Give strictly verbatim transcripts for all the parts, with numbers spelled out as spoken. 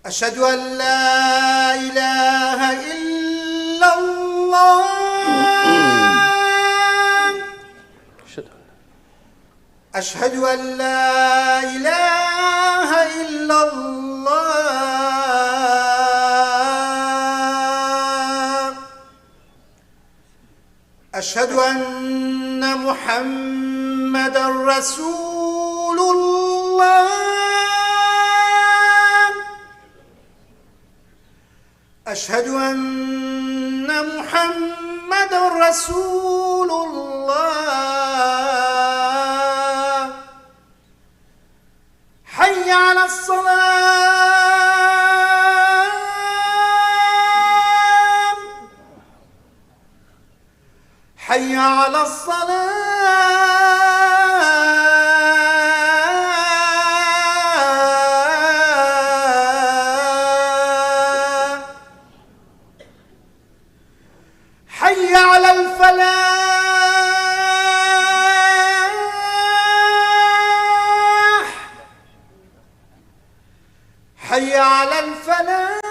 أشهد أن لا إله إلا الله. أشهد أن لا إله إلا الله. أشهد أن محمدا رسول الله. أشهد أن محمدا رسول الله. حي على الصلاة. حي على الصلاة. حي على الفلاح. حي على الفلاح.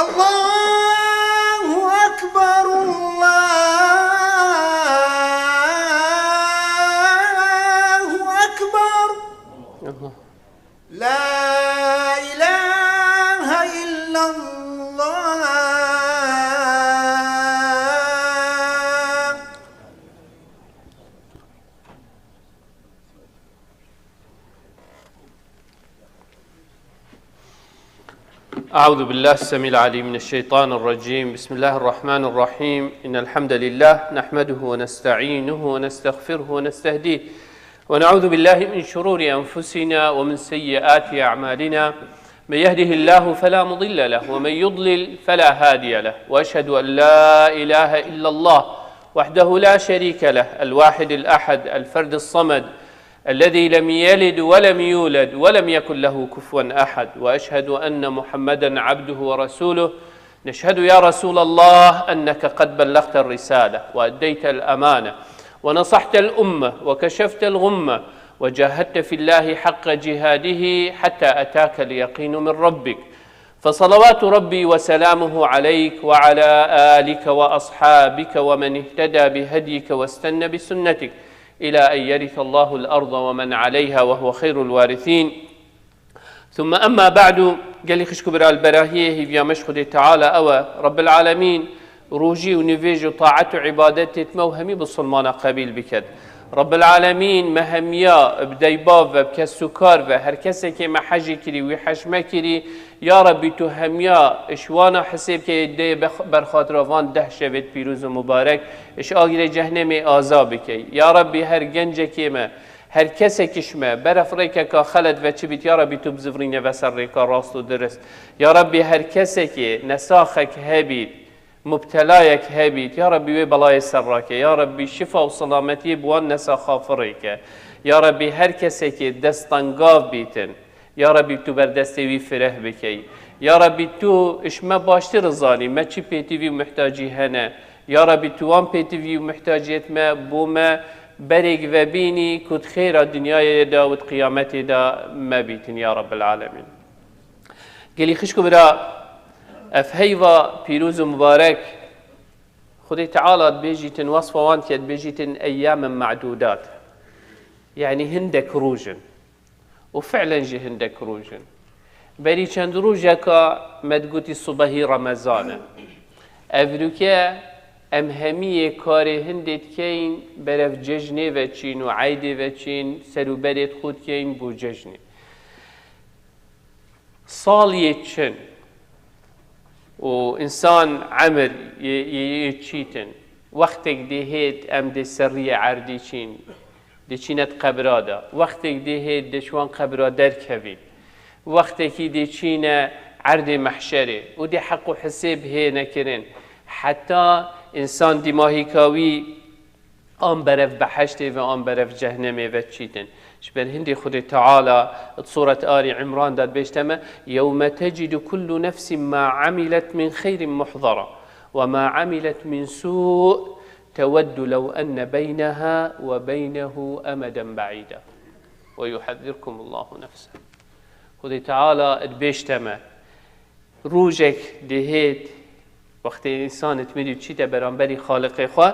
الله أكبر، الله أكبر. لا إله إلا الله. أعوذ بالله السميع العليم من الشيطان الرجيم. بسم الله الرحمن الرحيم. إن الحمد لله نحمده ونستعينه ونستغفره ونستهديه، ونعوذ بالله من شرور أنفسنا ومن سيئات أعمالنا. من يهده الله فلا مضل له، ومن يضلل فلا هادي له، وأشهد أن لا إله إلا الله وحده لا شريك له، الواحد الأحد، الفرد الصمد، الذي لم يلد ولم يولد ولم يكن له كفوا أحد، وأشهد أن محمدا عبده ورسوله. نشهد يا رسول الله أنك قد بلغت الرسالة وأديت الأمانة ونصحت الأمة وكشفت الغمة وجاهدت في الله حق جهاده حتى أتاك اليقين من ربك، فصلوات ربي وسلامه عليك وعلى آلك وأصحابك ومن اهتدى بهديك واستن بسنتك إلى أن يرث الله الأرض ومن عليها وهو خير الوارثين. ثم أما بعد، gelî xişk û bira, li berahiyê hêviya me ji Xwedê Teala ew e, Rabbil Alemîn rojî û nivêj û taet û îbadetê me û hemî bisilmana qebîl biket. Rabbil Alemîn me hemiya bi deybav ve, bi kes û kar ve, her kesekê me hejê kirî, wî hej me kirî, ya Rabbî tu hemiya ji wana hisêb ke dê bex-, berxatira van deh şevêt pîroz û mubarek ji agirê cehnemê aza bikey. Ya Rabbî her gencekê me, her kesekî ji me beref rêkeka xelet ve çibît, ya Rabbî tu bizivirîne ve ser rêka rast û dirist. Ya Rabbî her kesekê nesaxek hebît, mubtelayek hebît, ya Rabbî wê belayê ser rake. Ya Rabbî şifa û selametiyê bi wan nesaxa firêke. Ya Rabbî her kesekê desttengav bîtin, ya Rabbî tu ber destê wî fireh bikey. Ya Rabbî tu ji me baştir zanî, me çi pêtivî û muhtacî hene. Ya Rabbî tu wan pêtivî û muhtaciyet me bo me berêk vebînî ku di xêra dinyayê de û di qiyametê de me bîtin ya Rabbil Alemîn. Gelî xişk û bira, ev heyva pîroz û mubarek, Xwedê Teala dibêjîtin, wasfa wan diket, dibêjîtin eyyamen ma'dudat. Yanî hindek roj in. Û fi'len jî hindek roj in. Berî çend rojeka me digotî subehî Remezan e. Evroke em hemiyê karê hindê dikeyin, berev cejnê ve çîn û eydê ve çîn, ser û berê xwe dikeyin bo cejnê. Sal yê çin û însan emir yê, yê, yê çîtin. Wextek dê hêt em dê serriyê erdî çîn, dê çîne di qebra de. Wextek dê hêt dê ji wan qebra derkevîn. Wextekî dê çîne erdê mehşerê û dê heq û hisêb hê nekirin. Heta însan dîmahîka wî an berev beheştê ve, an berev cehnemê ve çîtin. Ji ber hindê Xwedê Teala di Sûret Alî Îmran de dibêjte me, "Yewme tecidu kullu nefsin ma amilet min xeyrin muhdara." وما عملت من سوء تود لو أن بينها وبينه أمدا بعيدا ويحذركم الله نفسه. Xwedê Teala dibêjte me, rojek dihêt, wextê însan dimirî û çîte beramberî Xaliqê xwe,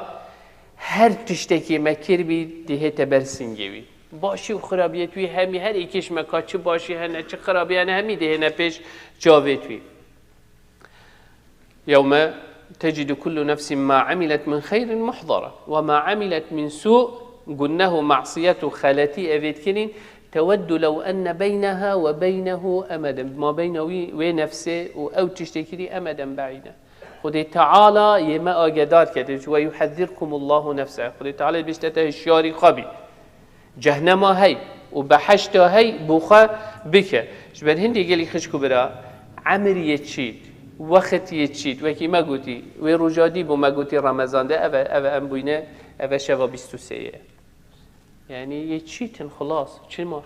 her tiştekî me kiribî dihête ber singê wî. Başî û xirabiyê wî hemî, her êkê ji me ka çi başî hene, çi xirabî hene, hemî dihêne pêş çavê wî. يوم تجد كل نفس ما عملت من خير محضرة وما عملت من سوء، guneh û masiyet û xeletî evêt kirîn, تود لو أن بينها وبينه أمدا، ma beyna wî, wê nefsê û ew tiştê kirî, أمدا بعيدا. Xwedê Teala yê me agedar kete, ويحذركم الله نفسه. Xwedê Teala bêjte te hişyarî xwe bî. Cehnema hey û behişta hey bo xwe bike. Ji ber hindê gelî xişk û bira, emir yê çît, wext yê çît, wekî me gotî, wê roja dî bû me gotî Remezan de, eve, eve em bûyne, eve şeva bîst û sê ye. Yanî yê çît in, xilas, çima?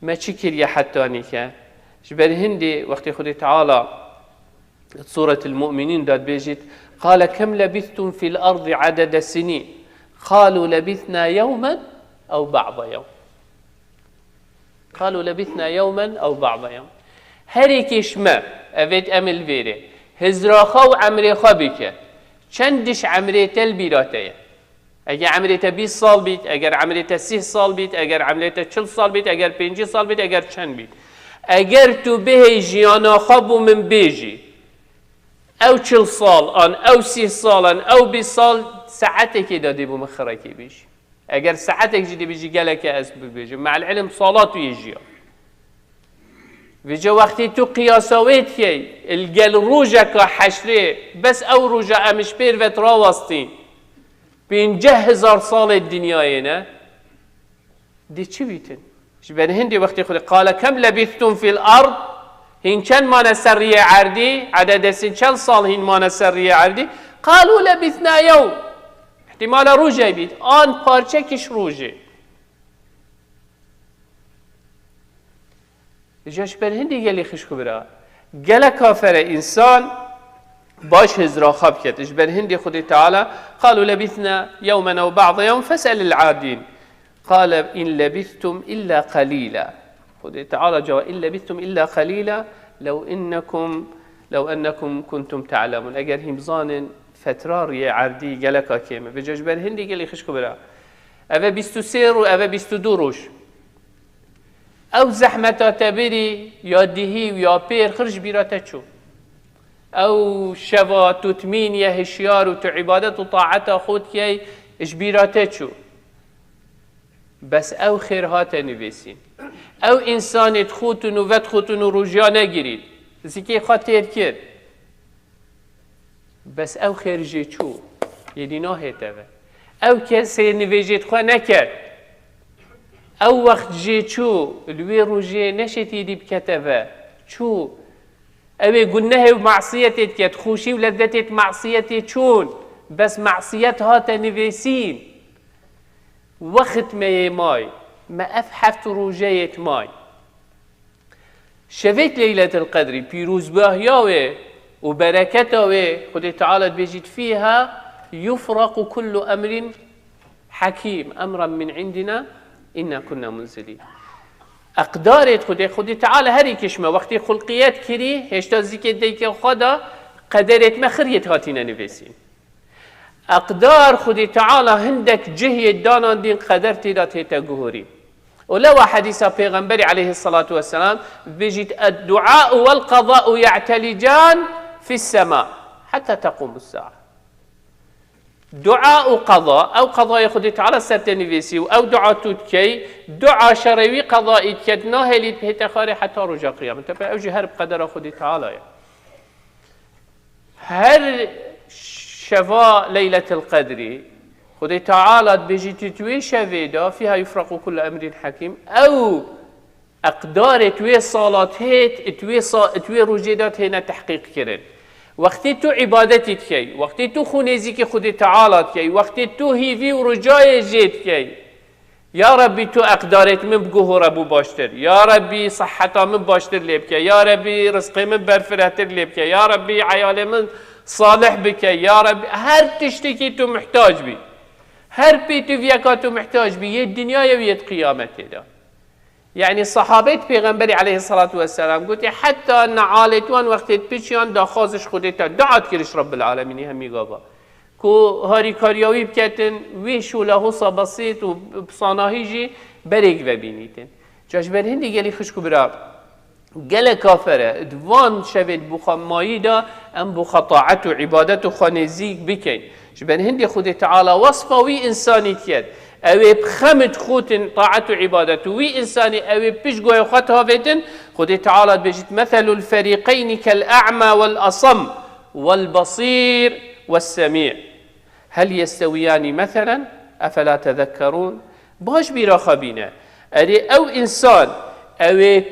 Me çi kiriye heta nîke? Ji ber hindê wextê Xwedê Teala Sûretil Mu'minîn de dibêjit, قال كم لبثتم في الأرض عدد سنين قالوا لبثنا يوما أو بعض يوم. قالوا لبثنا يوما أو بعض يوم. Her êkê ji me, evêt em li vêrê, hizra xwe û emrê xwe bike. Çend diş emrê te li bîra te ye? Eger emrê te bîst sal bît, eger emrê te sîh sal bît, eger emrê te çil sal bît, eger pêncî sal bît, eger çend bît. Eger tu bihêj jiyana xwe bo min bêjî, ew çil sal an, ew sîh sal an, ew bîst sal, saetekê de dê bo min xirekê bêjî. Eger saetek jî dê bêjî, gelek e ez bibêjim. Me'el ilim sala tu yê jiya. Vêca wextê tu qiyasa wê dikey, li gel rojeka heşrê, bes ew roja em ji pêr ve rawestîn, pênceh hezar salê dinyayê ne, dê çi bîtin? Ji ber hindê wextê Xwedê, قال كم لبثتم في الأرض, hîn çend mane ser riyê erdî, ededesîn çend sal hîn mane ser riyê erdî, قالوا لبثنا يوم. Îhtimala rojek bît, an parçekiş rojê. Îja ji ber hindî gelî xişk û bira. Gelek kafere însan baş hizra xwe biket. Ji ber hindî Xwedê Teala, قالوا لبثنا يوما أو بعض يوم فاسأل العادين. قال إن لبثتم إلا قليلا. Xwedê Teala cewab, إن لبثتم إلا قليلا لو إنكم، لو أنكم كنتم تعلمون. Eger hîn bizanin fetra riyê erdî geleka kêm e. Vêca ji ber hindî gelî xişk û bira. Eve bîst û sê roj, eve bîst û du roj. Ew zehmeta te birî, ya dihî û ya pêr xir ji bîra te çû. Ew şeva tu timîniye hişyar û tu îbadet û taeta xwe dikey, ji bîra te çû. Bes ew xêr hate nivîsîn. Ew însanê dixutin û vedixutin û rojiya negirîn. Zikê xwe têr kir. Bes ew xêr jê çû, yê dî nahête ve. Ew kesê nivêjê xwe neket. Ew wext jê çû, li wê rojê neşêtî dî bikete ve. Çû. Ew ê gunehê û masiyetê diket, xweşî û lezzetê masiyetê çûn. Bes masiyet hate nivêsîn. Wext me yê may, me ev heft rojeyê may. Şevêt Leyletil Qedrî, pîrozbahiya wê û bereketa wê, Xwedê Teala dibêjît, فيها يفرق كل أمر حكيم أمرا من عندنا إنا كنا مرسلين. Eqdarêt Xwedê, Xwedê Teala herî kişme, wextê xulqiyet kirî, hêşta zikê deykê xwe da, qederêt me xiriyêt hatine nivêsîn. Eqdar Xwedê Teala hindek cihê danandîn qeder tê de tête guhorî. Û lewa hedîsa Pêxemberî aleyhissalatu vesselam dibêjît, الدعاء والقضاء يعتلجان في السماء حتى تقوم الساعة. Dua û qeza, ew qezayê Xwedê Teala ser te nivîsî û ew dua tu dikey, dua şerê wî qezayî diket, nahêlît bihête xwarê heta roja qiyamet. Tepe ew jî her bi qedera Xwedê Teala ye. Her şeva Leyletil Qedrî, Xwedê Teala dibêjî tu, tu wê şevê de, فيها يفرق كل أمر حكيم, ew eqdarê tu wê salat hêt, tu wê sa-, tu wê rojê de têne tehqîq kirin. Wextê tu îbadetî dikey, wextê tu xwe nêzîkî Xwedê Teala dikey, wextê tu hîvî û ricayê jê dikey, Ya Rebbî, tu eqdarêt min biguhore bû baştir. Ya Rebbî, siheta min baştir lê bike. Ya Rebbî, rizqê min berfirehtir lê bike. Ya Rebbî, eyalê min salih bike, ya Rebbi, her tiştekî tu muhtac bî. Her pêtiviyeka tu muhtac bî, yê dinyayê û yê qiyametê de. Yanî sahabeyt Pêxemberî aleyhissalatu vesselam gotî, heta nealêt wan wextê piçiyan daxwaziş Xwedê te dua dikiriş Rabbil Alemînî hemî gava. Ku harîkariya wî biketin, wî şûlehosa besît û pisanahî jî berêk vebînîtin. Ca ji ber hindî gelî xişk û bira, gelek kafere, di van şevê di buxa mayî de em buxa taet û îbadet û xwe nêzîk bikeyn. Ji ber hindê Xwedê Teala wesfa wî însanî diked. Ew ê bi xem û xûtin taet û îbadet û wî însanî ew ê pişt goyê xwe tavêtin. Xwedê Teala dibêjit, "Meselul ferîqeyni kel a'ma vel asam vel basîr ves semî." Hel yestewiyani meselen, efela tezekkerûn? Baş bîra xwe bîne. Erê ew însan, ew ê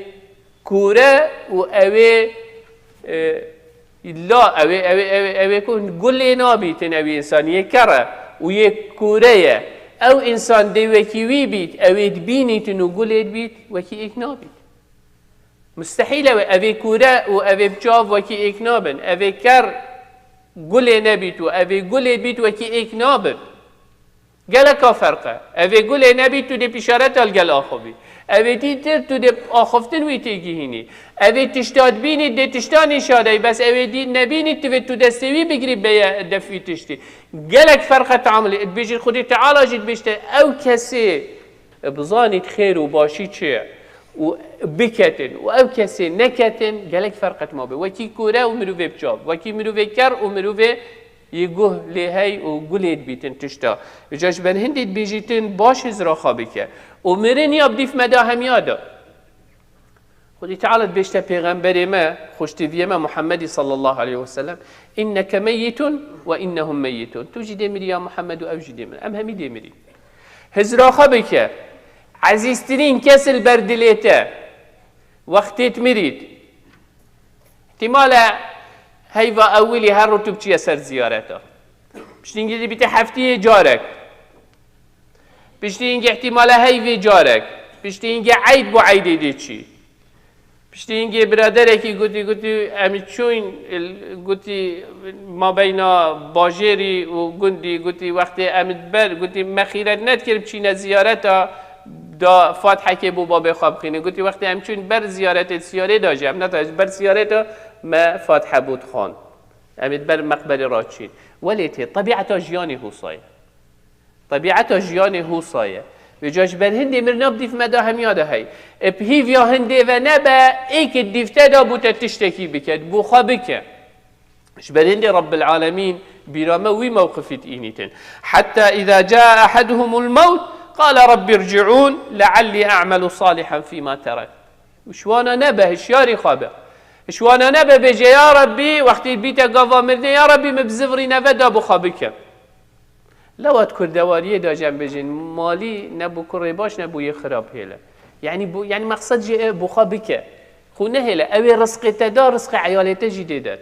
kûre û ew ê, e, la, ew ê, ew ê, ew ê, ew ê ku gulê nabîtin, ew însan yê ker e û yê kûre ye. Ew însan dê wekî wî bît, ew ê dibînîtin û gulê dibît, wekî êk nabît. Mustehîl e, ev ê kûre û ev ê bi çav wekî êk nabin. Ev ê ker gulê nebît û ev ê gulê bît wekî êk nabin. Geleka ferq e. Ev ê gulê nebît tu dê pîşareta li gel axivî. Ev ê dî dir tu dê axiftin wî têgihînî. Ev ê tişta dibînî dê tişta nîşa dey, bes ew ê dî nebînî tu vê tu destê wî bigirî beye def wî tiştî. Gelek ferq e teamulê. Dibêjî Xwedê Teala jî dibêjte ew kesê bizanît xêr û başî çi ye û biketin û ew kesê neketin, gelek ferqet mabe. Wekî kûre û mirovê bi çav, wekî mirovê ker û mirovê yê guh lê hey û gulê dibîtin tişta. Îca ji ber hindî dibêjîtin baş hizra xwe bike û mirin ya bi dîf me da hemiya da. Xwedî Teala dibêjte pêxemberê me, xweşteviyê me Muhammedî sallallahu aleyhi ve sellem, "Inneke meyyitun ve innehum meyyitun." Tu jî dê mirî ya Muhammed û ew jî dê mirin. Em hemî dê mirîn. Hizra xwe bike. Ezîztirîn kes li ber dilê te. Wextê tu mirît. Îhtîmal e heyva ewilî her rû tu biçiye ser ziyareta. Piştî hingê dibîte heftiyê carek. Piştî hingê îhtîmal e heyvê carek. Piştî hingê eyd bo eydê dê çî. Piştî hingê biraderekî gotî, gotî, "Em çûn, gotî, mabeyna bajêrî û gundî, gotî, wextê em ber, gotî, me xîret nedikir biçîne ziyareta da Fatihekê bo babê xwe bixîne." Gotî, "Wextê em çûn ber ziyaretê siyarê da jî, em neta ber siyareta me Fatihe bo dixwan. Em ê ber meqberê raçîn." Welê tê, tebiata jiyanê hosa ye. Tebiata jiyanê hosa ye. Vêca ji ber hindê mirina bi dîf me de hemiya de hey. E, bi hîviya hindê ve nebe, ê ke dîf te de bû te tiştekî bike, bo xwe bike. Ji ber hindê Rabbil Alemîn bîra me wî mewqifî dînîtin. Hatta îza caa ahaduhumul mewt, qala Rabbi rci'ûn leallî a'melu salihan fîma terek. Ji wana nebe, hişyarî xwe be. Ji wana nebe bêje, "Ya Rabbî, wextî bîte gava mirinê, ya Rabbî, min bi zivirî neve da bo xwe bike." Lewa di kurdewariyê de jî em bêjin, malî ne bo kurê baş, ne bo yê xirab hêle. Yanî bo, yanî mexsed jî e, bo xwe bike. Xwe nehêle, ew ê rizqê te da, rizqê eyalê te jî dê det.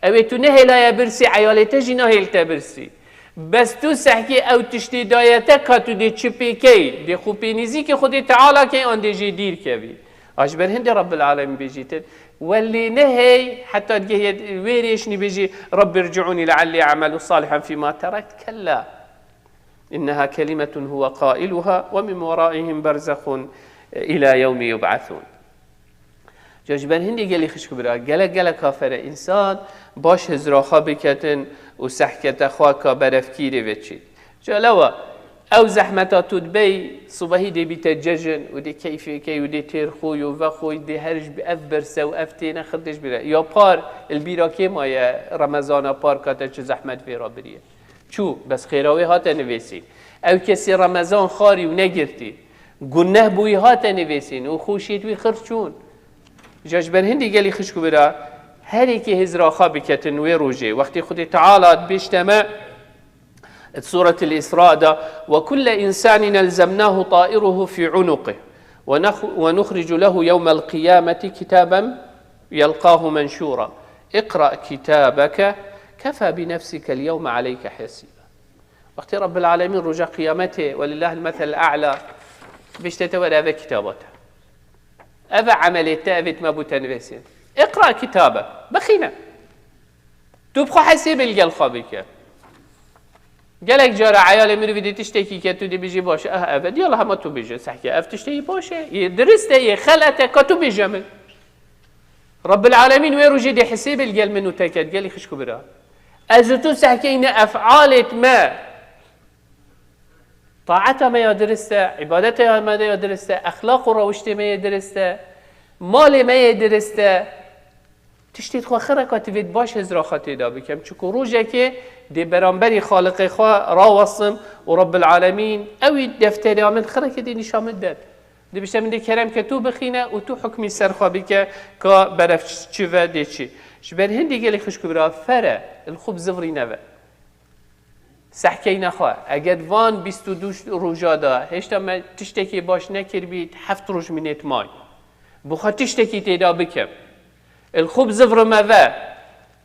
Ew ê tu nehêlaye birsî, eyalê te jî nahêl te birsî. Bes tu sehkê ew tiştê daye te ka tu dê çi pê key, dê xwe pê nîzîkê Xwedê Teala key, an dê jê dîr kevî. A ji ber hindê Rabbil Alemîn bêjîtin, welê nehey, heta digehê wê rêşnî bêjî, "Rabbi rci'ûnî leallî a'melu salihan fîma terekt." Kella. "Inneha kelimetun huwe qailuha ve min weraihim berzexun ila yewmi yub'athun." Ca ji ber hindê gelî xişk û bira, gelek gelek kafere însan baş hizra xwe biketin û sehkete xwe ka berevkîrê veçît. Ca lewa ew zehmeta tu dibey, sibehî dê bîte cejin û dê keyfê key û dê têr xûy û vexûy dê her ji ev birse û ev têne xirtê ji bîre. Ya par, li bîra kê maye Remezana par ka te çi zehmet vê re biriye. Çû, bes xêra wê hate nivêsîn. Ew kesê Remezan xarî û negirtî. Guneh bûyî hate nivêsîn û xweşiyêt wî xir çûn. Ja ji ber hindî gelî xişk û bira, herêkê hizra xwe biketin wê rojê. Wextê Xwedê Teala dibêjte me, di Sûretil Îsra de, "Ve kulle insanin elzemnahu ta'iruhu fî unuqih, ve nex-, ve nuxricu lehu yewmel qiyameti kitaben yelqahu menşûra. İqra kitabeke, kefa bi nefsikel yewme aleyke hasiba." Wextê Rabbil Alemîn roja qiyametê, welillahil meselul a'la, bişte te were eve kitaba te. Eve emelê te, evê me bû te nivêsîn. Iqra kitabe, bixîne. Tu bi xwe hesêbê li gel xwe bike. Gelek cara eyalê mirovî dê tiştekî ke tu dê bijî baş e, ah, ev e. Diyala hema tu bêje, sehke ev tiştekî baş e. Yê dirist e, yê xelet e, ka tu bêje min. Rabbil Alemîn wê rojê dê hesêbê li gel min û te ket, gelî xişk û bira. Ez û tu sehkeyne efalêt me. Taeta me ya dirist e, îbadeta me ya dirist e, exlaq û rewiştê me yê dirist e, malê me yê dirist e. Tiştê xwe xireka tivêt baş hizra xwe têda bikem. Çiku rojekê dê beramberî Xaliqê xwe rawestim û Rabbil Alemîn ewî defteriya min xireke dê nîşa min det. Dibişte min dê kerem ke tu bixîne û tu hukmî ser xwe bike ka berev çi ve dê çi. Ji ber hindî gelî xişk û bira fere, li xwe bi zivrî neve. Sehkeyne xwe. Eger van bîst û du roja de hêşta me tiştekî baş nekiribî, heft roj mînêt may. Bi xwe tiştekî têda bikim. Li xwe bi zivrime ve.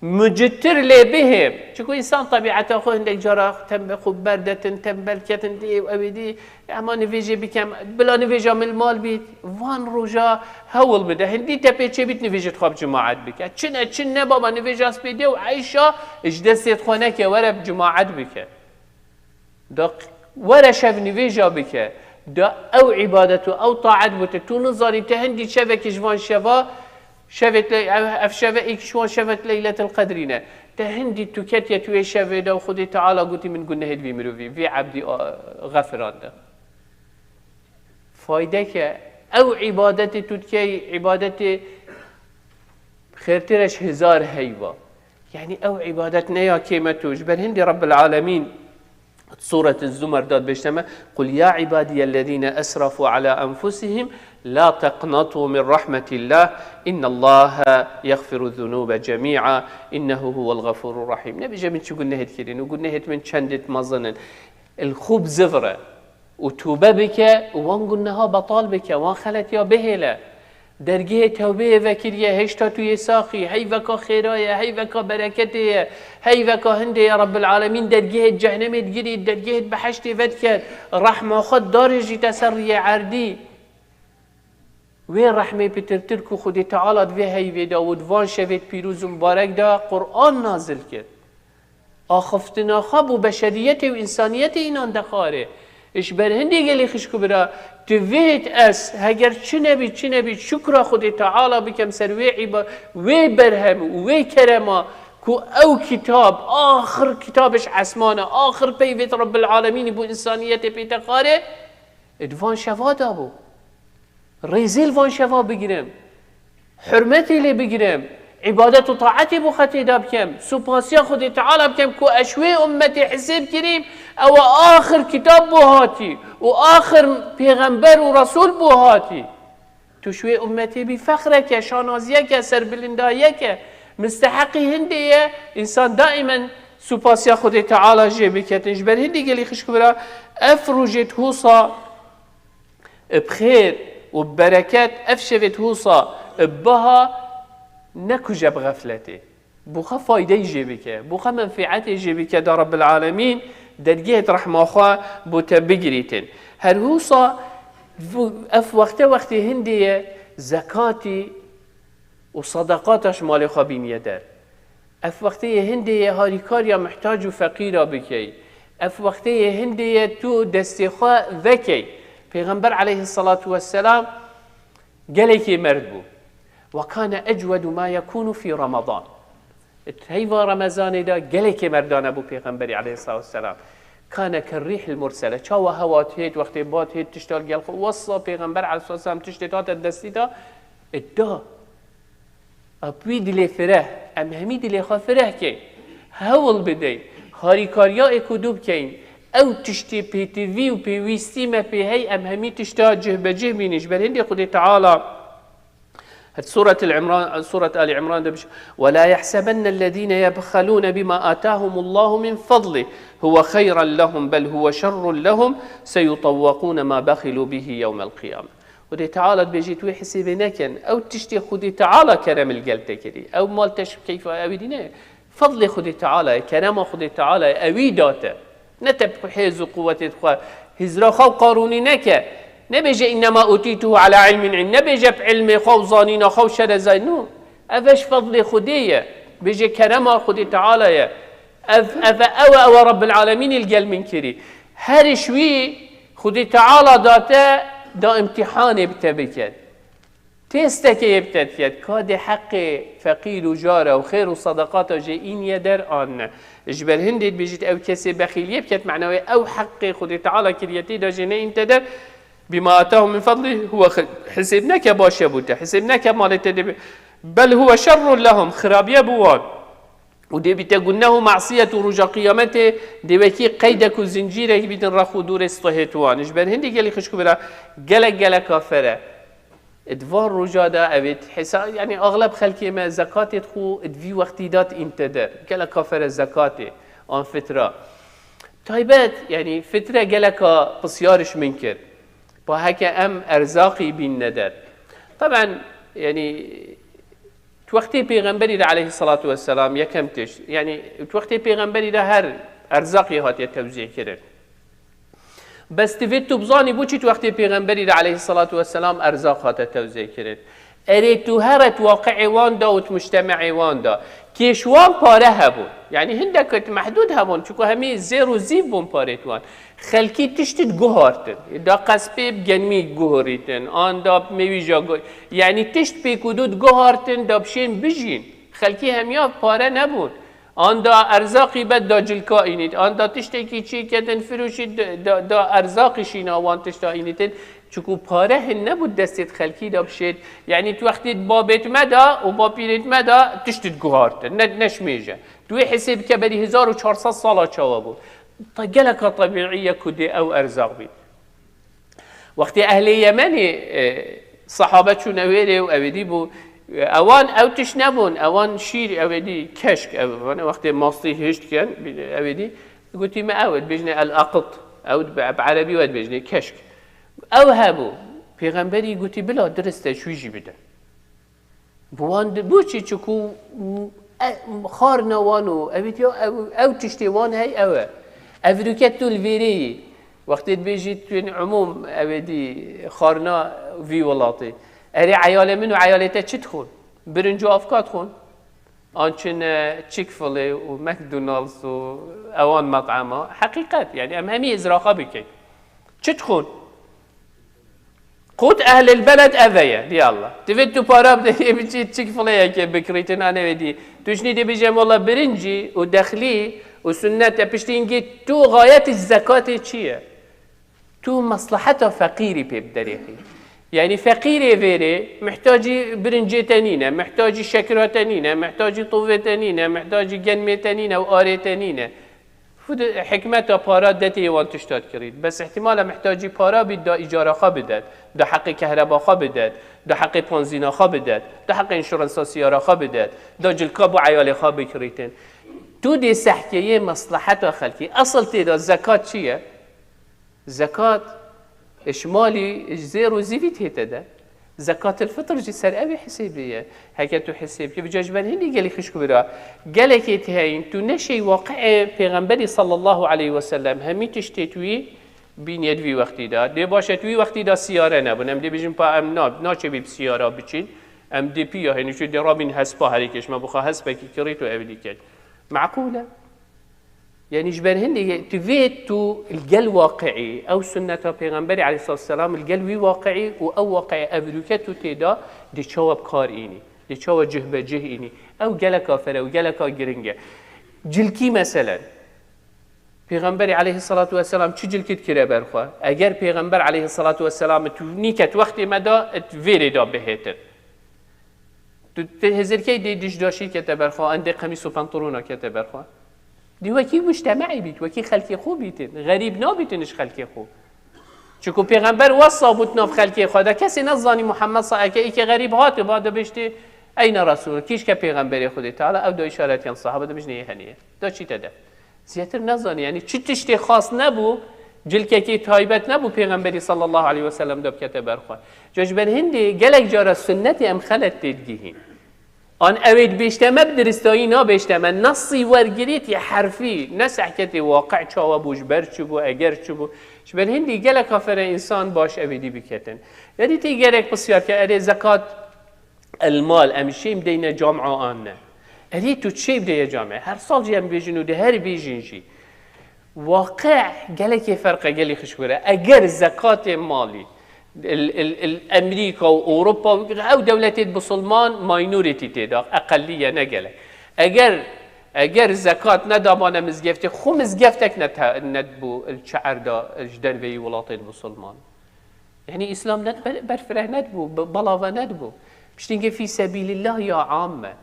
Mucittir lê bihêm. Çiku însan tebîeta xwe hindek cara tembe xwe berdetin, tembel ketin, dê ew ê dî, ema nivêjê bikem, bila nivêja min li mal bît. Van roja hewl bide. Hindî te pê çêbît nivêjê xwe bi cemaet bike. Çi ne, çi ne baba, nivêja spêdê û eyşa ji destê xwe neke, were bi cemaet bike. Da were şev nivêja bike. Da ew îbadet û ew taet bû te. Tu nizanî te hindî şevekî ji van şeva, şevêt le-, ev, ev şeve êk ji wan şevet Leyletil Qedrî ne. Te hindî tu ketiye tu yê şevê de û Xwedê Teala gotî min gunehê di vî mirovî, vî ebdî, a, xefirande. Faydeke ew îbadetê tu dikey, îbadetê xêrtir e ji hezar heyva. Yanî ew îbadet ne ya kêmet û ji ber hindî Rabbil Alemîn Sûret Zumer da dibêjte me, "Qul ya ibadiyellezîne esrafû ala enfusihim la teqnatû min rahmetillah, innallaha yexfiru zunûbe cemî'a, innehu huwel xefûrur rahîm." Nebêje min çi gunehêt kirin û gunehêt min çendêt mezin in. Li xwe bizivire û tûbe bike û wan guneha betal bike, wan xeletiya bihêle. Dergehê tewbeyê vekiriye, hêşta tu yê saxî, heyveka xêra ye, heyveka bereketê ye, heyveka hindê ye, Rabbil Alemîn dergehê cehnemê digirî, dergehê behiştê vediket, rehma xwe darêjîte ser riyê erdî. Wê rehmê pitirtir ku Xwedê Teala di vê heyvê de û di van şevêt pîroz û mibarek de Qur'an nazil kir. Axiftina xwe bo beşeriyetê û însaniyetê înan dexware. Ji ber hindê gelê xişk û bira, divêt ez, heger çi nebî, çi nebî, şukra Xwedê Teala bikem ser wê îba-, wê berhem û wê kerema ku ew kitab, axir kitab ji esman e, axir peyvêt Rabbil Alemînî bo însaniyetê pê dexware, di van şeva de bû. Rêzê li van şeva bigirim. Hurmetê lê bigirim. Îbadet û taetê bo xwe têda bikim. Supasiya Xwedê Teala bikim ku ez ji wê ummetê hisêb kirîm, ew e axir kitab bo hatî û axir pêxember û resûl bo hatî. Tu ji wê ummetê bî fexreke, şanaziyeke, serbilindayiyeke. Misteheqî hindê ye, însan daîmen supasiya Xwedê Teala jê biketin. Ji ber hindê gelî xişk û bira, ev rojê di hûsa bi xêr û bi bereket, ev şevê di hûsa bi biha nekuje bi xefletê. Bo xwe faydeyî jê bike, bo xwe menfîetê jê bike da Rabbil Alemîn dergehê di rehma xwe bo te bigirîtin. Her hûsa vu-, ev wexte wextê hindê ye zekatî û sadaqata ji malê xwe bîniye der. Ev wextê yê hindê yê harîkariya muhtac û feqîra bikey. Ev wextê yê hindê ye tu destê xwe vekey. Pêxember aleyhisselatu vesselam gelekê merd bû. Ve kane ecwedu ma yekunu fî Ramadan. Di heyva Remezanê de gelekê merdane bû Pêxemberî aleyhisselatu vesselam. Kane kerrîhil mursele. Çawa hewa têt, wextê ba têt, tişta li gel xwe. Wesa Pêxember aleyhisselatu vesselam tiştê hate destî de, da. Ap wî dilê fireh, em hemî dilê xwe fireh keyn. Hewl bideyn. Harîkariya êk û du bikeyn. Ew tiştê pêtivî û pêwîstî me pê hey, em hemî tişta cih be cih bînin. Ji ber hindê Xwedê Teala het Suret El Imran, Suret Ali Imran de biş, "Ve la yahsebennellezîne yebxelûne bima atahumullahu min fadlih, huve xeyran lehum, bel huve şerrun lehum, seyutavvekûne ma bexilû bihi yewmel qiyame." Xwedê Teala dibêjî, tu wê hesêbê nekin. Ew tiştê Xwedê Teala kerem li gel te kirî. Ew mal te ji keyfa ewî dî ne. Fedlê Xwedê Teala ye, kerema Xwedê Teala ye, ewî da te. Ne te bi hêz û quwetê xwe, hizra xwe û Qarûnî neke. Nebêje, "Înnema utîtuhu ala ilmin indi." Nebêje, "Bi ilmê xwe û zanîna xwe û şerezay." No. Ev e ji fedlê Xwedê ye. Bêje kerema Xwedê Teala ye. Ev, ev, ew, ew Rabbul Alemînê li gel min kirî. Her ji wî Xwedê Teala da te da imtîhanê bi te biket. Têstekê yê bi te diket. Ka dê heqê feqîr û jara û xêr û sadaqata jê îniye der an ne. Ji ber hindê dibêjit ew kesê bexîliyê biket, mena wê ew heqê Xwedê Teala kiriye tê de jê neîn te der. Bima atahum min fadlih huwe xi-, hisêb neke baş e bo te. Hisêb neke malê te dê be. Bel huwe şerrun lehum, xirabiye bo wan. Û dê bîte guneh û masiyet û roja qiyametê dê wekî qeydek û zincîrek bîtin rex û dûrê stihê wan. Ji ber hindî gelî xişk û bira gelek gelek kafere. Di van roja de ev ê hesa-, yanî axleb xelkê me zekatê xwe di vî wextî de în te der. Gelek kafere zekatê an fitra. Taybet, yanî fitre geleka pisyar ji min kir. Pa heke em erzaqî bînne der. Teben, yanî tu wextê pêxemberî de aleyhissalatu vesselam yekem tişt, yanî tu wextê pêxemberî de her erzaqî hatiye tewzî kirin. Bes divê tu bizanî bo çi tu wextê pêxemberî de aleyhissalatu vesselam erzaq hate tewzê kirin. Erê tu here tu waqi'ê wan da û tu mujteme'ê wan da. Kêş wan pare hebûn. Yanî hindek tu mehdûd hebûn, çunku hemî zêr û zîv bûn parê tu wan. Xelkî tişt diguhartin. Da qespê bi genmî guhurîtin. An da mêwîja gu-, yanî tişt pêk û du diguhartin, da bişên bijîn. Xelkî hemiya pare nebûn. An da erzaqî bed da cilka înît. An da tiştekî çî kedin firûşî da, da, da erzaqî şîna wan tişta înîtin. Çunku pare hin nebû destê xelkî da bişêt. Yanî tu wextê babêt me da û bapîrêt me da tişt diguhartin. Ne, neşmêje. Tu wê hesê bike berî hezar û çar sed sala çawa bû. Ta geleka tebîî ye ku dê ew erzaq bît. Wextê ehlê Yemenê, e, sahabe çûne wêrê û ew êdî bû, e, ewan ew tişt nebûn, ewan şîr, ew êdî keşk, ew, wextê mastî hişt dikin, ew êdî, gotî me ew, dibêjne el-aqit, ew bi, bi erebî we dibêjne keşk. Ew hebû, pêxemberî gotî bila dirist e, ji wî jî bidin. Bi wan di, bo çi? Çiku, e, xarina wan û ew ê diya, ew, ew tiştê wan hey ew e. Ev rûket tu li vêrê yî. Wextê dibêjî tu yên umûm ew ê dî xarina vî welatê. Erê eyalê min û eyalê te çi dixwin? Birinc û avka dixwin? An çin, e, Chick-fil-A û McDonald's û ewan met'ema? Heqîqet, yanî em hemî izraxa bikin. Çi dixwin? Qut ehlil beled ev e ye, diyallah. Divê tu para bideyê biçî Chick-fil-A yekê bikirîtin, an ew ê dî. Tu şinî dê bêjî, em wela birincî û dexlî û sunnet e, piştî hingê tu xayetî zekatê çi ye? Tu meslaheta feqîrî pê biderêxî. Yanî feqîrê vêrê mihtacî birincê te nîne, mihtacî şekira te nîne, mihtacî tovê te nîne, mihtacî genmê te nîne û arê te nîne. Xwed hikmeta para detê wan tişta dikirît. Bes ihtimal e mihtacî para bît, da îcara xwe bidet, da heqê kehreba xwe bidet, da heqê panzîna xwe bidet, da heqê înşuransa siyara xwe bidet, da cilka bo eyalê xwe bikirîtin. Tu dê sehkeyê meslaheta xelkî. Esil tê de zekat çi ye? Zekat, ji malî, ji zêr û zîvî tê te de. Zekatil fitr jî ser ew ê hesêbê ye. Heke tu hesêb kî, vêca ji ber hindî gelî xişk û bira. Gelekê tê heyîn, tu neşey waqi'ê Pêxemberî sallallahu aleyhi ve sellem, hemî tiştê tu wî bîniyet vî wextî de. Dê baş e tu wî wextî de siyare nebûn. Em dê bêjin pa em na, naçê bî bi siyara biçîn. Em dê piya hênî çû dê rabîn hespa herî kêş me bixwe hespekî kirît û ev dîket. Meqûl e. Yanî ji ber hindê tu vê tu li gel waqi'î, ew sunneta Pêxemberê aleyhissalatu vesselam li gel wî waqi'î û ew waqi'ê ev rûke tu tê de dê çawa bi kar înî, dê çawa cih be cih înî. Ew geleka fere û geleka giring e. Cilkî meselen. Pêxemberê aleyhissalatu vesselam çi cilkî dikire ber xwe? Eger Pêxember aleyhissalatu vesselam tu nîket wextê me de, tu vêrê de bihêtin. Tu, tu hizirkey dê dişdaşî kete ber xwe, endê qemîs û pantolona kete ber xwe. Dê wekî mujteme'ê bît, wekî xelkê xwe bîtin. Xerîb nabîtin ji xelkê xwe. Çunku Pêxember wesa bû di nav xelkê xwe de. Kesê nezanî Muhammed sa-, eke îkê xerîb hate, ba de bêjtê, "Eyne Resul, kîşke Pêxemberê Xwedê Teala?" Ew da îşaret yan sahabe de bêjnê yê heniye. Da çî te de. Zêtir nezanî, yanî çi tiştê xas nebû, cilkekê taybet nebû Pêxemberî sallallahu aleyhi ve sellem de bikete ber xwe. Ca ji ber hindê gelek cara sunnetê em xelet tê digihîn. An ew ê dibêjte me bi diristayî nabêjte me, nesî wergirêt yê herfî, ne sehketê waqi çawa bû, ji ber çi bû, eger çi bû. Ji ber hindî gelek afere însan baş ew ê dî biketin. Yanî tê gerek pisyar ke, erê zekat, El-mal, em şêm deyne cam'a an ne. Erê tu çê bide ye camê. Her sal jî em bêjin û di her bêjin jî. Waqi gelekê ferq e gelî xişk bire. Eger zekatê malî il, il, il Emerîka û Ewropa û ew dewletê bisilman minority tê de, eqeliye ne gelek. Eger, eger zekat nedabane mizgeftê, xwe mizgeftek ne te-, nedibû il çi erda il ji derveyî welatê bisilman. Yanî Îslam net ber-, berfireh nedibû, be-, belave nedibû. Piştî fî sebîlillah ya am e.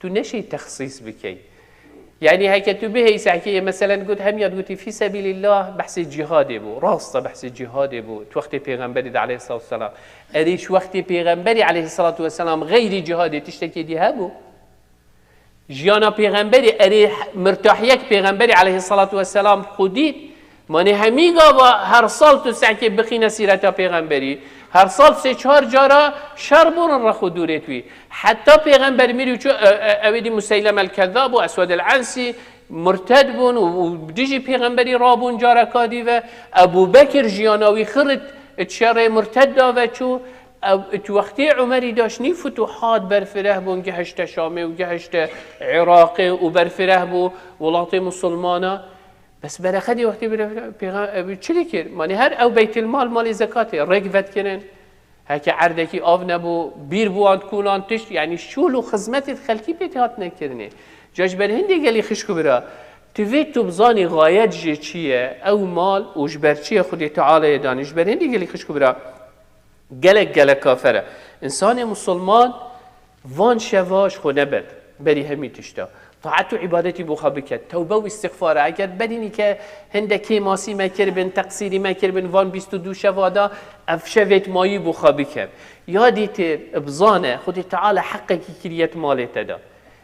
Tu neşey texsîs bikey. Yanî heke tu bihêy sehkeyê, meselen got, hemiya gotî fî sebîlillah behsê cîhadê bû. Rast e, behsê cîhadê bû. Tu wextê pêxemberî de aleyhissalatu vesselam. Erê ji wextê pêxemberî aleyhissalatu vesselam xeyrî cîhadê tiştekê dî hebû? Jiyana pêxemberî, erê mirtahiyek pêxemberî aleyhissalatu vesselam xwe dît, manê hemî gava her sal tu sehkê bixîne sîreta pêxemberî, her sal sê çar cara şer bûn rex û dûrê wî. Heta pêxember mirî çû, e, e, ew êdî Museylem el-Kezzab û Eswed el-Ensî murted bûn û, û dijî pêxemberî rabûn careka dî ve. Ebu Bekir jiyana wî xirit, di şerê murted da ve çû. Ew, tu wextê Umerî de şinî futuhat berfireh bûn, gehişte Şamê û gehişte Iraqê û berfireh bû welatê musulmana. Bes bereqedê wextê bire, pêxa-, ew çi lê kir? Manî her ew beytilmal malê zekatê rêk vedkirin. Heke erdekî av nebû, bîr bû an kûlan tişt, yanî şûl û xizmetê xelkî pê hatine kirinê. Ca ji ber hindê gelî xişk û bira, tu vê tu bizanî xayet jê çi ye, ew mal û ji ber çi ye Xwedê Teala'yê danî. Ji ber hindê gelî xişk û bira, Gelek gelek kafer e. Însanê musulman van şeva ji xwe nebet. Berî hemî tişta. Taet û îbadetî bo xwe bike. Tewbe û îstixfar e. Eger berî nîke hinde kêmasî me kiribin, teqsîrî me kiribin, van bîst û du şeva da ev şevêt mayî bo xwe bike. Ya dîtir, bizane, Xwedê Teala heqekî kiriye di malê te de.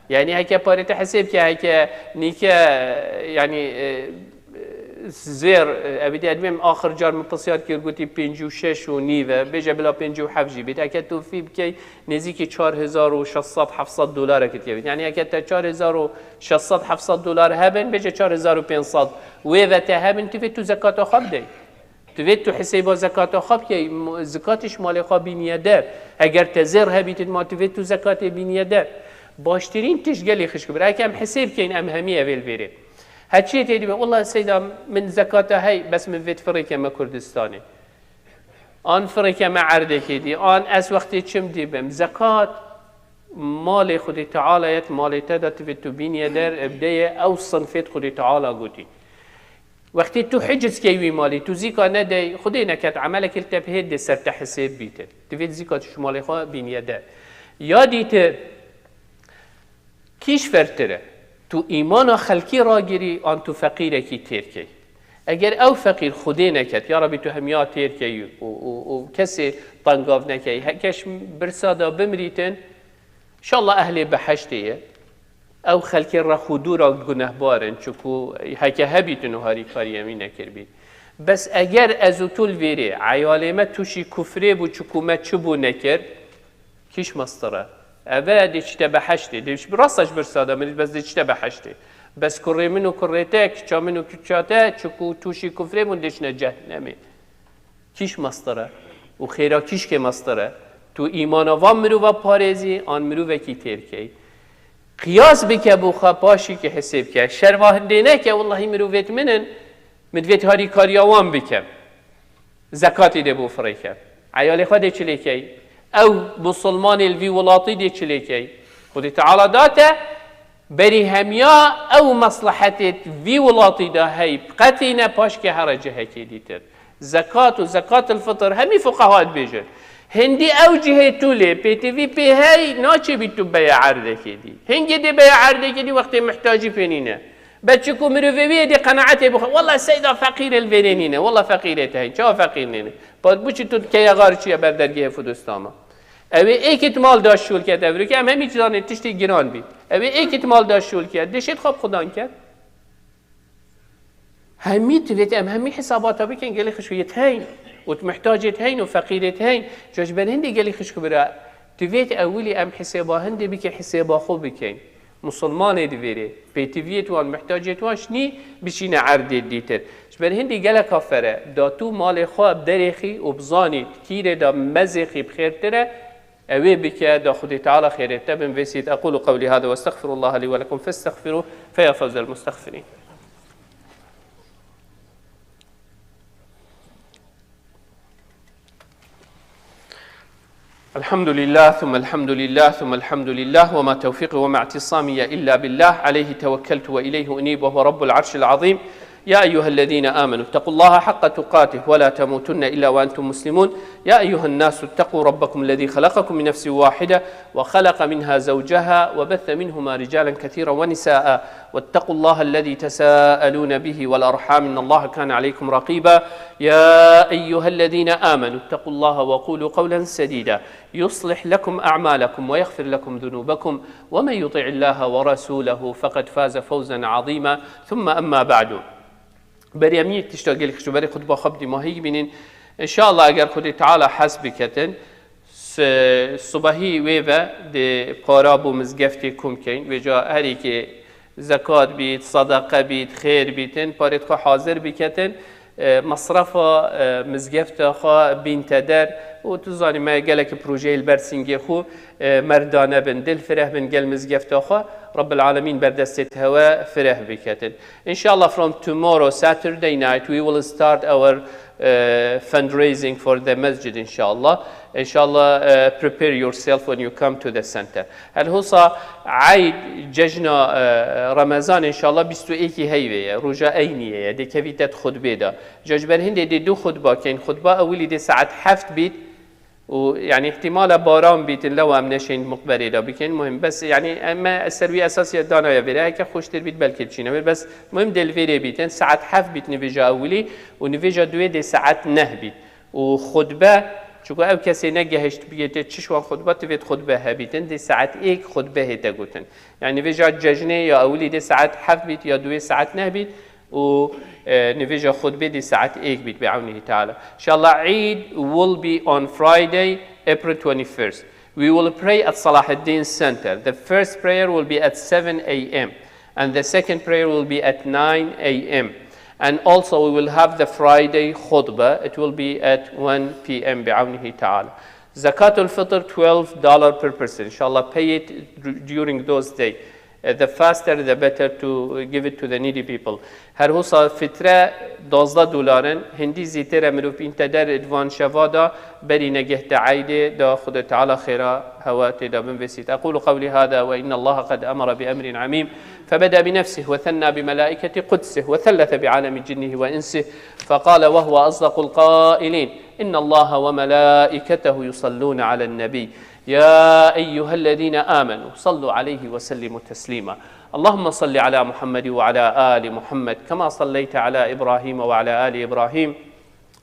Yanî heke parê te hesê bike, heke nîke, yanî, e, zêr, e, evî dê edmêm axir car min pisyar kir, gotî pêncî û şeş û nîv e, bêje bila pêncî û heft jî bît. Heke tu fî bikey, nêzîkî çar hezar û şeş sed heft sed dolarek dikevît. Yanî heke te çar hezar û şeş sed heft sed dolar hebin, bêje çar hezar û pênc sed wê ve te hebin, tu vê tu zekata xwe bidey. Tu vê tu hesêba zekata xwe bikey, m-, zekatê ji malê xwe bîniye der. Eger te zêr hebîtin ma tu vê tu zekatê bîniye der. Baştirîn tişt gelê xişk bir. Eke em hesê bikeyn, em hemî evê li vêrê. Heçiyê tê dibe, "Wela seyda min zekata hey, bes min vê firê keme Kurdistanê. An firê keme erdekê dî, an ez wextê çim dî bim." Zekat malê Xwedê Teala yet, malê te de tu vê tu bîniye der, bideye ew sinfêt Xwedê Teala gotî. Wextê tu hiciz key wî malî, tu zîka nedey, Xwedê neket, emelekê li te bihêt dê ser te hesêb bîtin. Divê zîka tu ji malê xwe bîniye der. Ya dîtir, kîş fertir e? Tu îmana xelkî ragirî, an tu feqîrekî têr key? Eger ew feqîr Xwedê neket, ya Rebî tu hemiya têr key û, û, û kesê tengav nekey, he-, kes birsa da bimrîtin, Înşallah ehlê behiştê ye. Ew xelkê rex û dûra gunehbar in, çiku heke hebîtin û harîkariyê wî nekiribî. Bes eger ez û tu li vêrê, eyalê me tûşî kufrê bû, çiku me çi bû nekir, kîş mestir e. Eve dê çite behiştê, dê ji rasta ji birsa de min, bes dê çite behiştê. Bes kurê min û kurê te, kiça min û kiça te, çiku tûşî kufrê bûn, dê çine cehnemê. Kîş mestir e û xêra kîşkê mestir e. Tu îmana van mirova parêzî, an mirovekî têr key. Qiyas bike bo xwe, paşî ki hesê bike. Şerva hindê neke, wellahî mirovêt min in, min divêt harîkariya wan bikem. Zekatî dê bo firê ke. Eyalê xwe dê çi lê key? Ew musulmanê li vî welatî dê çi lê key? Xwedê Teala da te, Berî hemiya ew meslehetê vî welatî de hey, qetî ne paşke here cihekê dîtir. Zekat û zekatil fitr hemî fuqeha dibêjin. Hindî ew cihê tu lê pêtivî pê hey naçê bî tu beye erdekê dî. Hingê dê beye erdekê dî wextê mihtacî pê nîne. Be çiku mirovê wî yê dê qenaetê bixwe. Wela seyda feqîrê li vêrê nîne. Wela feqîrê te hey. Çawa feqîr nîne? Pa bu çi tu keya xar çiye ber dergehê Fudustama? Ew ê êkit mal da şûl ket evrûke, em hemî zanê tiştê giran bî. Ew ê êkit mal da şûl ket, dê şêt xwe bi xudan ket. Hemî divêt em hemî hesabata bikin, gelê xişkiyêt heyn û tu mihtacêt heyn û feqîrêt heyn. Ca ji ber hindê gelê xişk bira, divêt ewilî em hesêba hindê bike, hesêba xwe bikeyn. Musulmanê divêrê, pêtiviyê wan, mihtacê wan şinî biçîne erdê dîtir. Ji ber hindî gelek afere, da tu malê xwe derêxî û bizanî kîrê de mezêxî bi xêrtir e, Ew ê bike, da Xwedê Teala xêrê te bin vêsît. أقول قولي هذا وأستغفر الله لي ولكم فاستغفروه فيا فوز المستغفرين. الحمد لله ثم الحمد لله ثم الحمد لله وما توفيقي وما اعتصامي إلا بالله عليه توكلت وإليه أنيب وهو رب العرش العظيم. يا أيها الذين آمنوا اتقوا الله حق تقاته ولا تموتن إلا وأنتم مسلمون. يا أيها الناس اتقوا ربكم الذي خلقكم من نفس واحدة وخلق منها زوجها وبث منهما رجالا كثيرا ونساء واتقوا الله الذي تساءلون به والأرحام إن الله كان عليكم رقيبا. يا أيها الذين آمنوا اتقوا الله وقولوا قولا سديدا يصلح لكم أعمالكم ويغفر لكم ذنوبكم ومن يطع الله ورسوله فقد فاز فوزا عظيما. ثم أما بعد. Berî em yek tişta gelek xişûberî xutba xwe bi dîmahî bînin. Înşallah eger Xwedê Teala hez biketin, s-, subahî wê ve dê para bo mizgeftê kom keyn. Vêca herî kê zekat bît, sedeqe bît, xêr bîtin, parêt xwe hazir biketin. E, mesrefa, e, mizgefta xwe bînte der û tu zanî me gelekî projeyê li ber sîngê xwe, e, merdane bin, dil fireh bin gel mizgefta xwe. Rabbil Alemîn ber destê te hewe fireh biketin. Înşallah from tomorrow, Saturday night, we will start our, e, fundraising for the masjid, înşallah. Înşallah, e, prepare yourself when you come to the center. Helhusa Eid, cejna, e, Remezan, înşallah bîst û êkî heyvê ye, roja Eyniyê ye, dê kevî te di xutbê de. Ca ji ber hindê dê du xutba keyn. Xutba ewilî dê saet heft bît û, yanî, îhtimala baran bîtin, lewa em neşên muqberê de bikin. Muhim, bes, yanî, em me ser wî esasî danaye vêre. Heke xweştir bît, belkî çîne bêt. Bes, muhim dê li vêrê bîtin. Saet heft bît nivêja ewilî û nivêja duwê dê saet neh bît. Û xutbe, çunku ew kesê negehişt bigê tê çi şwan xutbe, tivêt xutbe hebîtin, dê saet êk xutbe hête gotin. Yanî nivêja cejnê ya ewilî dê saet heft bît ya duwê saet neh bît û, e, nivêja xutbê dê saet êk bît bi ewnîhî Teala. Inshallah, Eid will be on Friday, April twenty-first. We will pray at Salahuddin Center. The first prayer will be at seven a m and the second prayer will be at nine a m. And also we will have the Friday khutbah. It will be at one p m بعونه تعالى. Zakatul Fitr, twelve dollar per person. Inshallah, pay it during those days. Uh, the faster the better to give it to the needy people. Her husa fitre duwazdeh dolar in, hindî zîtir e mirov bînte der di van şeva de, berî negehte Eydê de Xwedê Teala xêra hewa tê de binvêsît. أقول قولي هذا وإن الله قد أمر بأمر عميم. فبدأ بنفسه وثنى بملائكة قدسه وثلث بعالم جنه وإنسه فقال وهو أصدق القائلين: إن الله وملائكته يصلون على النبي يا أيها الذين آمنوا صلوا عليه وسلموا تسليما. اللهم صل على محمد وعلى آل محمد كما صليت على إبراهيم وعلى آل إبراهيم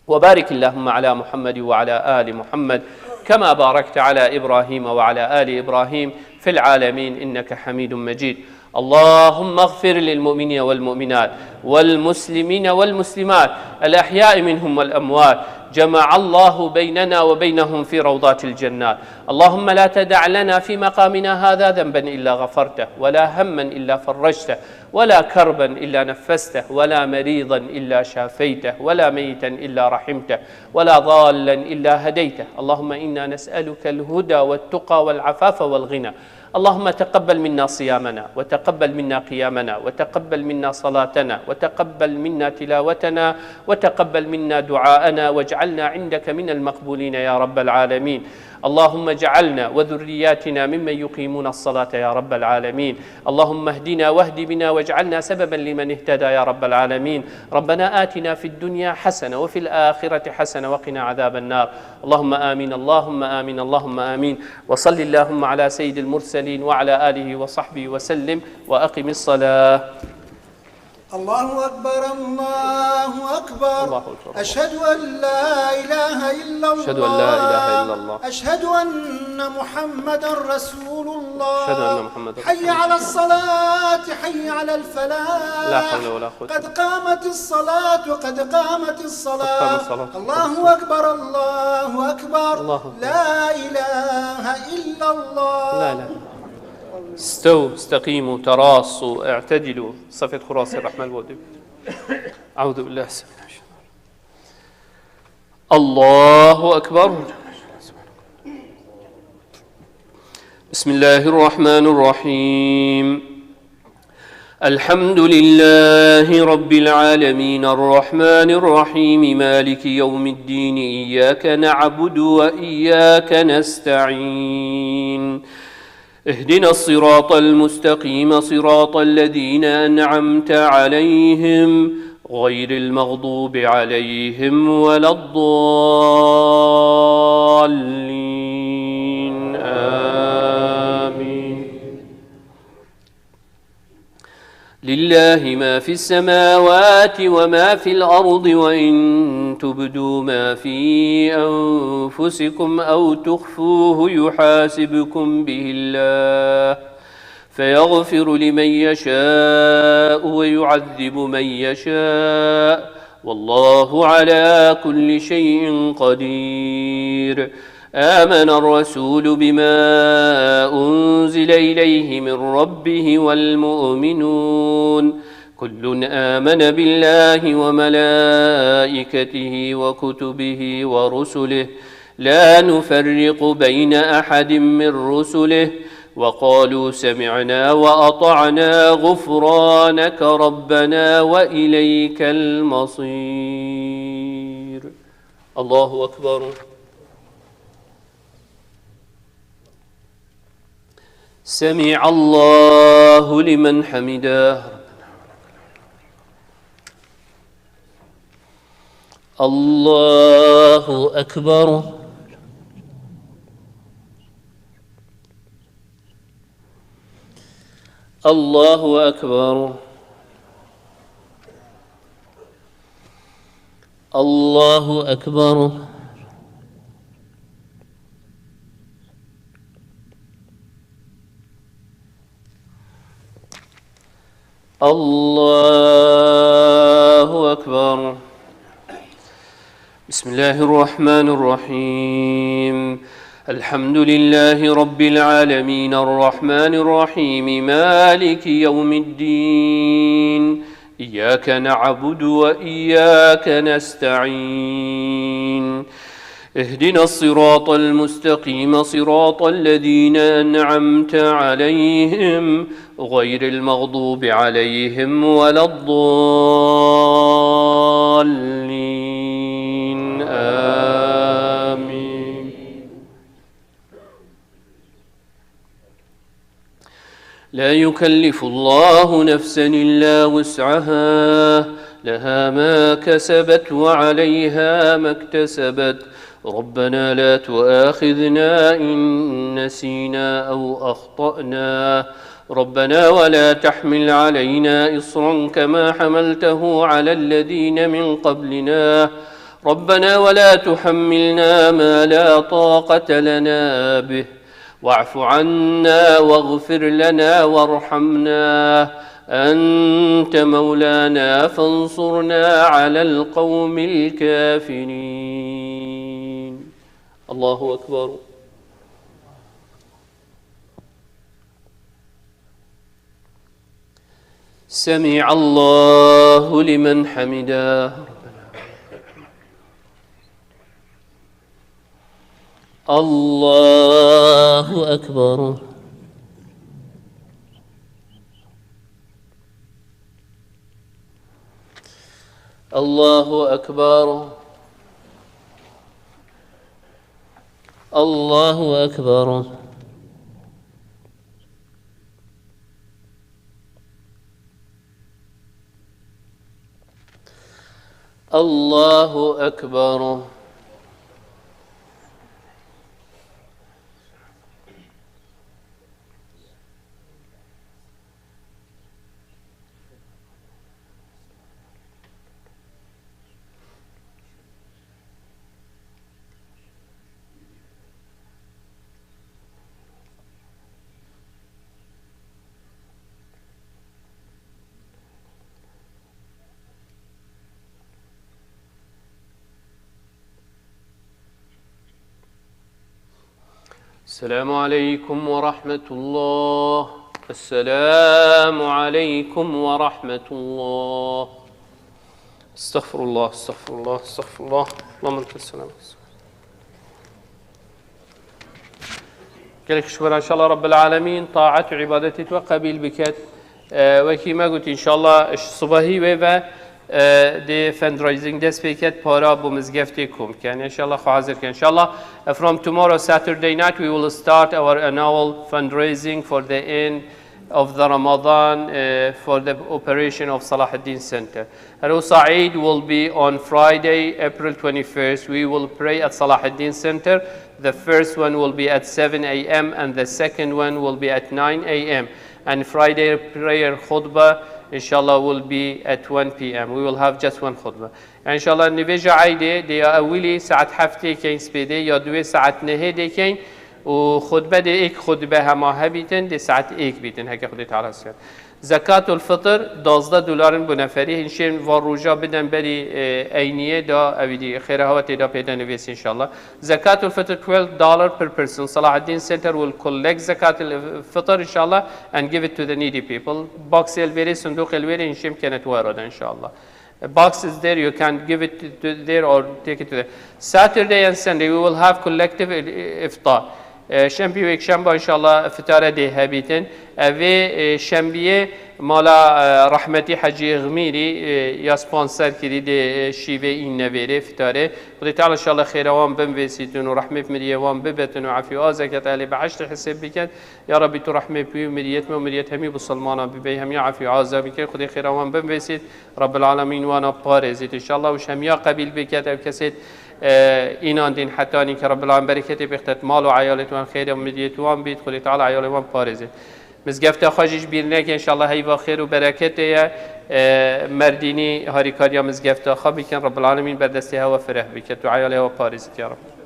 وبارك اللهم على محمد وعلى آل محمد كما باركت على إبراهيم وعلى آل إبراهيم في العالمين إنك حميد مجيد. اللهم اغفر للمؤمنين والمؤمنات والمسلمين والمسلمات الأحياء منهم والأموات. جمع الله بيننا وبينهم في روضات الجنات. اللهم لا تدع لنا في مقامنا هذا ذنبا إلا غفرته ولا هما إلا فرجته ولا كربا إلا نفسته ولا مريضا إلا شافيته ولا ميتا إلا رحمته ولا ضالا إلا هديته. اللهم إنا نسألك الهدى والتقى والعفاف والغنى. اللهم تقبل منا صيامنا وتقبل منا قيامنا وتقبل منا صلاتنا وتقبل منا تلاوتنا وتقبل منا دعاءنا واجعلنا عندك من المقبولين يا رب العالمين. اللهم اجعلنا وذرياتنا ممن يقيمون الصلاة يا رب العالمين. اللهم اهدنا واهد بنا واجعلنا سببا لمن اهتدى يا رب العالمين. ربنا آتنا في الدنيا حسنة وفي الآخرة حسنة وقنا عذاب النار. اللهم آمين، اللهم آمين، اللهم آمين. وصل اللهم على سيد المرسلين وعلى آله وصحبه وسلم. وأقم الصلاة. الله أكبر، الله أكبر. الله أكبر. أشهد أن لا إله إلا الله. أشهد أن لا إله إلا الله. أشهد أن محمدا رسول الله. أشهد أن محمدا رسول الله. حي على الصلاة، حي على الفلاح. لا حول ولا قوة. قد قامت الصلاة، قد قامت الصلاة. قد قامت الصلاة. الله أكبر، الله أكبر. الله أكبر. لا إله إلا الله. لا إله إلا الله. استووا، استقيموا، تراصوا، اعتدلوا. Sefê xwe rastî rehmet bo. أعوذ بالله السميع العليم. الله أكبر. بسم الله الرحمن الرحيم. الحمد لله رب العالمين، الرحمن الرحيم، مالك يوم الدين، إياك نعبد وإياك نستعين، اهدنا الصراط المستقيم، صراط الذين أنعمت عليهم، غير المغضوب عليهم ولا الضالين. آمين. لله ما في السماوات وما في الأرض، وإن تبدوا ما في أنفسكم أو تخفوه يحاسبكم به الله، فيغفر لمن يشاء ويعذب من يشاء، والله على كل شيء قدير. آمن الرسول بما أنزل إليه من ربه والمؤمنون، كل آمن بالله وملائكته وكتبه ورسله، لا نفرق بين أحد من رسله، وقالوا سمعنا وأطعنا، غفرانك ربنا وإليك المصير. الله أكبر. سمع الله لمن حمده. الله أكبر. الله أكبر. الله أكبر. الله أكبر. بسم الله الرحمن الرحيم. الحمد لله رب العالمين، الرحمن الرحيم، مالك يوم الدين، إياك نعبد وإياك نستعين، اهدنا الصراط المستقيم، صراط الذين أنعمت عليهم، غير المغضوب عليهم ولا الضالين. آمين. لا يكلف الله نفسا إلا وسعها، لها ما كسبت وعليها ما اكتسبت، ربنا لا تؤاخذنا إن نسينا أو أخطأنا، ربنا ولا تحمل علينا إصرا كما حملته على الذين من قبلنا، ربنا ولا تحملنا ما لا طاقة لنا به، واعف عنا واغفر لنا وارحمنا، أنت مولانا فانصرنا على القوم الكافرين. الله أكبر. سمع الله لمن حمده. الله أكبر. الله أكبر. الله أكبر. الله أكبر. السلام عليكم ورحمة الله. السلام عليكم ورحمة الله. استغفر الله، استغفر الله، استغفر الله. اللهم أنت السلام. Gelek xweş, inşallah Rabbil Alemîn taet û îbadetê we qebîl biket. E, wekî me got, inşallah ji sibahî wê ve, e, dê fundraising dest pê ket, para bo mizgeftê kom bikin. Înşallah xwe hazir kin. Înşallah, e, from tomorrow, Saturday night, we will start our annual fundraising for the end of the Ramadan, uh, for the operation of Salahuddin Center. Her wisa Eid will be on Friday, April twenty-first. We will pray at Salahuddin Center. The first one will be at seven a m and the second one will be at nine a m. And Friday prayer khutbah, inshallah, will be at one p m. We will have just one khutbah. Înşallah, nivêja Eidê, dê ya ewilî saet heftê keyn spêdê, ya duê saet nehê dê keyn û xutbe dê êk xutbe hema hebîtin, dê saet êk bîtin, heke Xwedê Teala siyan. Zekatul Fitr, duwazdeh dolarin bo neferî, hîn şên van roja biden berî, e, eyniyê da, ewî dî xêra hewa tê da pê de nivês înşallah. Zekatul Fitr, twelve dollar per person. Salahuddin Center will collect Zekatul Fitr, inshallah, and give it to the needy people. Box el vêrê, sindûq el vêrê, hîn şên kenet wara da, inshallah. A box is there, you can give it to, to there or take it to there. Saturday and Sunday, we will have collective i-, iftar. E, şembi û yekşemba, inşallah, fitare dê hebîtin. Evê, e, şembiyê mala, e, rahmetî Hecî Xmîrî, e, ya sponsor kirî dê, e, şîvê în nevêrê fitare. Xwedê Teala, inşallah, xêra wan bimvêsîtin û rehmê bi miriyê wan bibetin û efî û azeket ehlê behiştê hisêb biket. Ya Rabbi, tu rehmê pî û miriyet me û miriyet hemî bisilmana bibey, hemiya efî û aza bikey. Xwedê xêra wan bimvêsît. Rabbil Alemîn wana parêzît. Înşallah û hemiya qebîl biket ev kesêt, e, înan dîn hetanî ke Rabbil Alemîn bereketê bixtet mal û eyalê wan, xêr û miriyet wan bît. Xwedê Teala eyalê wan parêzît. Mizgefta xwe jî ji bîr neke, înşallah heyva xêr û bereketê ye. E, merdînî harîkariya mizgefta xwe bikin. Rabbil Alemîn berdestê hewa fireh biket û eyalê hewa parêzît ya Rabbi.